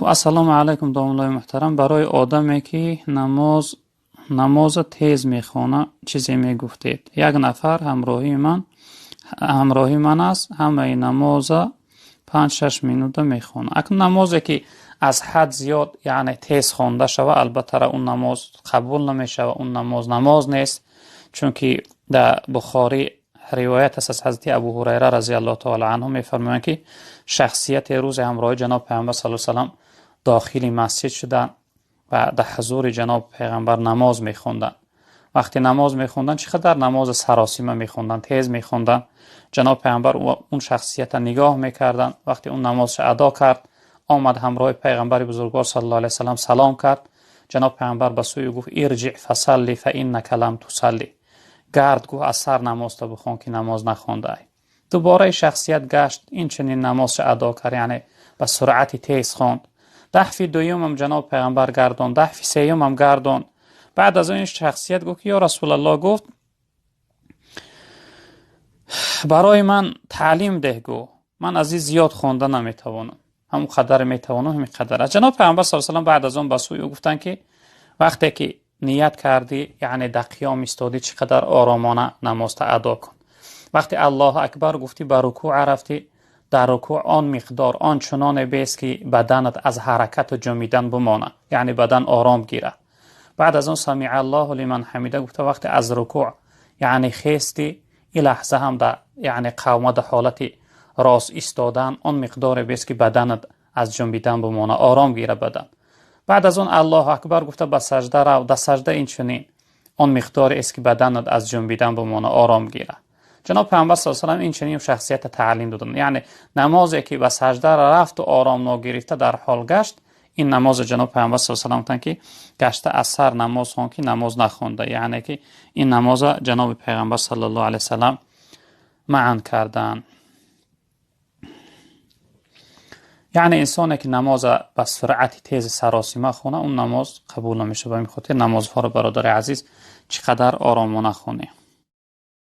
Хуб, ассалому алайкум, домуллои муҳтарам. Барои одаме ки намоза тез мехона, чизе мегуфтед? Як нафар ҳамроҳи ман аст, ҳамаи намоза 5-6 минута мехона. Акнун намозе ки аз ҳад зиёд, яъне тез хонда шава, албатта он намоз қабул намешава, он намоз намоз нест, чунки дар Бухорӣ ривоят аст аз ҳазрати Абу Ҳурайра разияллоҳу таъала анҳу, мефармоянд ки шахсияти рӯзи ҳамроҳи ҷаноб Пайғамбар саллаллоҳу алайҳи васаллам дохили масҷид шуданд ва дар ҳузури ҷаноб Пайғамбар намоз мехонданд. Вақте намоз мехонданд, чӣ қадар намози саросима мехонданд, тез мехонданд. Ҷаноб Пайғамбар он шахсиятро нигоҳ мекарданд. Вақте он намозро адо кард, омад ҳамроҳи Пайғамбари бузургвор саллаллоҳу алайҳи васаллам салом кард. Ҷаноб Пайғамбар ба сӯи ӯ гуфт: ирҷиъ фасалли фаиннака лам тусалли. Гард, гуфт, аз сар намозта бихон, ки намоз нахондаай. Дубора шахсият гашт, инчунин намозро адо кард, яъне ба суръати тез хонд. Даҳфи дуюмам ҷаноб Пайғамбар гардон, даҳфи сеюмам гардон. Баъд аз он шахсият гуфт: ё Расулаллоҳ, гуфт, барои ман таълим деҳ, гуфт, ман аз ин зиёд хонда наметавонам, ҳамон қадар метавонам, ҳамин қадар аст. Ҷаноб Пайғамбар саллаллоҳу алайҳи васаллам баъд аз он ба сӯи ӯ гуфтанд ки вақте ки ният кардӣ, яъне дар қиём истодӣ, чӣ қадар оромона намозта адо кун. Вақте Аллоҳу акбар гуфтӣ, ба рукӯъ рафтӣ, дар рукӯъ он миқдор он чуноне бест ки баданат аз ҳаракату ҷумидан бимонад, яъне бадан ором гирад. Баъд аз он самиъ Аллоҳу лиман ҳамида гуфта, вақте аз рукӯъ яъне хестӣ, ин лаҳза ҳам дар яъне қавма дар ҳолати рост истодан он миқдоре бест ки баданат аз ҷунбидан бимонад, ором гирад бадан. Баъд аз он Аллоҳу акбар гуфта ба сажда рав, дар сажда инчунин он миқдоре аст ки баданат аз ҷунбидан бимонад, ором гирад. Ҷаноб Пайғамбар саллаллоҳу алайҳи васаллам инчунин шахсиятро таълим доданд. Яъне намозе ки ба сажда рафту ором ногирифта дар ҳол гашт, ин намози ҷаноб Пайғамбар саллаллоҳу алайҳи васаллам гуфтанд ки гашта аз сар намоз хон, ки намоз нахонда. Яъне ки ин намоза ҷаноби Пайғамбар саллаллоҳу алайҳи васаллам маън карданд. Яъне инсоне ки намоза ба суръати тези саросима хона, он намоз қабул намешавад. Ба ин хотир намозҳоро, бародари азиз, чӣ қадар оромона хонем.